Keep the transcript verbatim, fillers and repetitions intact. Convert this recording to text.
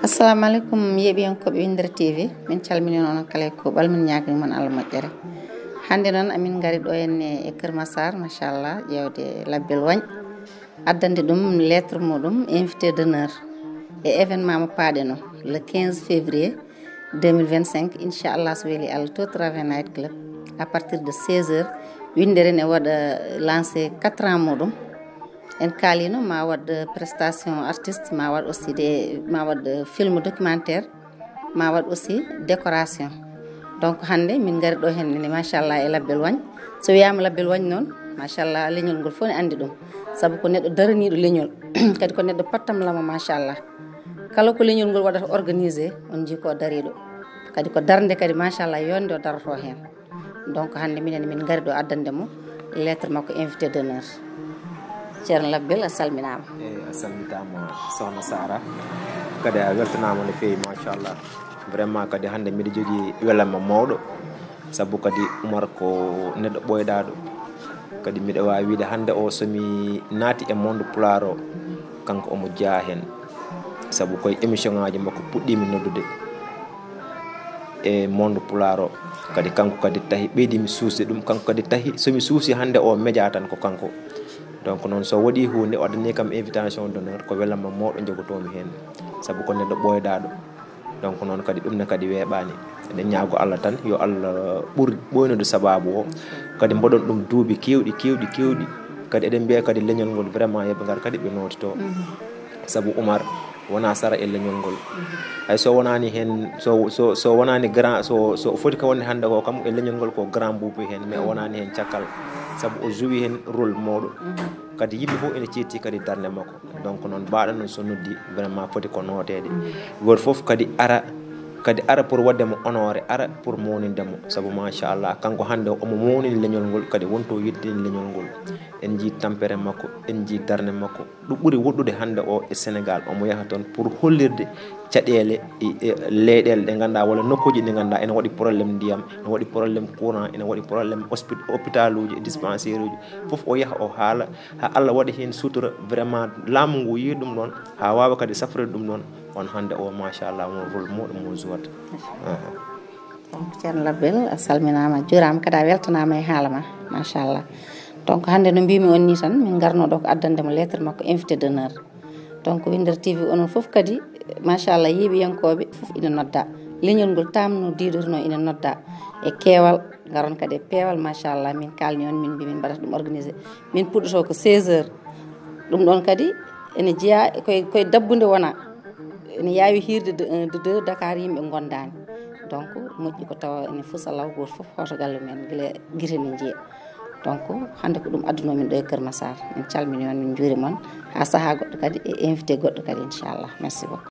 Assalamu aleykum, yeeɓiyankooɓe Winndere T V. Min calmini on kala e kuuɓal, min ñaagani mon Allah moƴƴere. Hannde noon amin ngari ɗo henne e Kër Massar, machallah, ƴeewde Labbel Wañ, addande ɗum lettre muɗum invité d'honneur e événement mo paaɗen o le quinze février deux mille vingt-cinq, inchallah, so weli Allah, to Travail Night Club, à partir de seize heures, Winndere ne waɗa lancé quatre ans muɗum. En kaalino ma waɗ prestation artiste, ma waɗ aussi de, ma waɗ film documentaire, ma waɗ aussi décoration. Donc hannde min ngari ɗo henne, machallah, e Labbel Wañ. So wiyaama Labbel Wañ noon, machallah, leñol ngol fof ne anndi ɗum. Sabu ko neɗɗo daraniiɗo leñol, kadi ko neɗɗo pattamlamo, machallah. Kala ko leñol ngol waɗata organisé, on njii ko dariiɗo. Kadi ko darnde kadi, machallah, yonde o daroto heen. Donc hannde minen min ngari ɗo addande mo lettre makko invité d'honneur. Ceerno Labbel, a salminaama. Eyi, a salmitaama, Sohna Sara. Kadi a weltanaama no feewi, machallah. Vraiment kadi hannde mbiɗa jogii welamma mawɗo. Sabu kadi Umar ko neɗɗo ɓooydaaɗo. Kadi mbiɗa waawi wiyde hannde o, so mi naati e monde pulaar o, kanko omo jeyaa heen. Sabu koye émission ngaaji makko puɗɗiimi noddude e monde pulaar o. Kadi kanko kadi tahi ɓeydi mi suusde ɗum. Kanko kadi tahi so mi suusi hannde o média tan ko kanko. Donc noon so waɗii huunde, o addanii kam invitation d'honneur, ko welamma mawɗo njogotoomi heen. Sabu ko neɗɗo ɓooydaaɗo. Donc noon kadi ɗum ne kadi weeɓaani. Eɗen ñaago Allah tan yo Allah ɓur ɓooynude sabaabu o. Kadi mbaɗon ɗum duuɓi keewɗi, keewɗi, keewɗi. Kadi eɗen mbiya kadi leñol ngol vraiment yo ɓe ngar kadi ɓe nootito. Sabu Umar wonaa sara e leñol ngol. Hay so wonaani heen, so, so, so wonaani grand, so, so foti ko wonde hannde ko kam e leñol ngol ko grand boubou heen, mais o wonaani heen caggal. Sabu o joue heen rôle mawɗo. Kadi yimɓe fof ene ceetti kadi darnde makko. Donc noon mbaɗa noon so noddi vraiment foti ko nooteede. Gooto fof kadi ara, kadi ara pour waɗde mo honoré, ara pour mawninde mo. Sabu machallah kanko hannde omo mawnini leñol ngol, kadi wonto yeddini leñol ngol. En njii tampere makko, en njii darnde makko. Ɗum ɓuri woɗɗude hannde o e Sénégal, omo yaha toon pour hollirde caɗeele e, e leyɗeele ɗe ngannduɗaa walla nokkuuji ɗi ngannduɗaa ene waɗi problème ndiyam, ene waɗi problème courant, ene waɗi problème hôpitaluuji e dispensaire uji. Fof o yaha o haala, haa Allah waɗi heen sutura, vraiment laamu ngu yii ɗum ɗoon, haa waawa kadi safrude ɗum ɗoon. On hannde o, machallah, won rôle mawɗo mo jouwata. Donc Ceerno Labbel, a salminaama, a juuraama, kadi a weltanaama e haala ma, machallah. Donc hannde no mbiimi on nii tan, min ngarno ɗo ko addande mo lettre makko invité d'honneur. Donc Winndere T V onon fof kadi, machallah, yeeɓiyankooɓe fof ina nodda. Leñol ngol tamno diidotono ina nodda e keewal, ngaron kadi e peewal, machallah, min kaalni on, min mbi min mbaɗata ɗum organisé. Min puɗɗoto ko seize heures. Ɗum ɗoon kadi ene jeyaa koye, koye dabbunde wona. Ene yaawi hiirde de un, de deux, Dakar yimɓe ngondaani. Donc moƴƴi ko tawa enen fof so alaa gooto fof hoto galle men gila gite ne njiya. Donc hannde ko ɗum addunoo min ɗo e Kër Massar. Min calmini on, min njuuri mon. Haa sahaa goɗɗo kadi e invité goɗɗo kadi, inchallah. Merci beaucoup.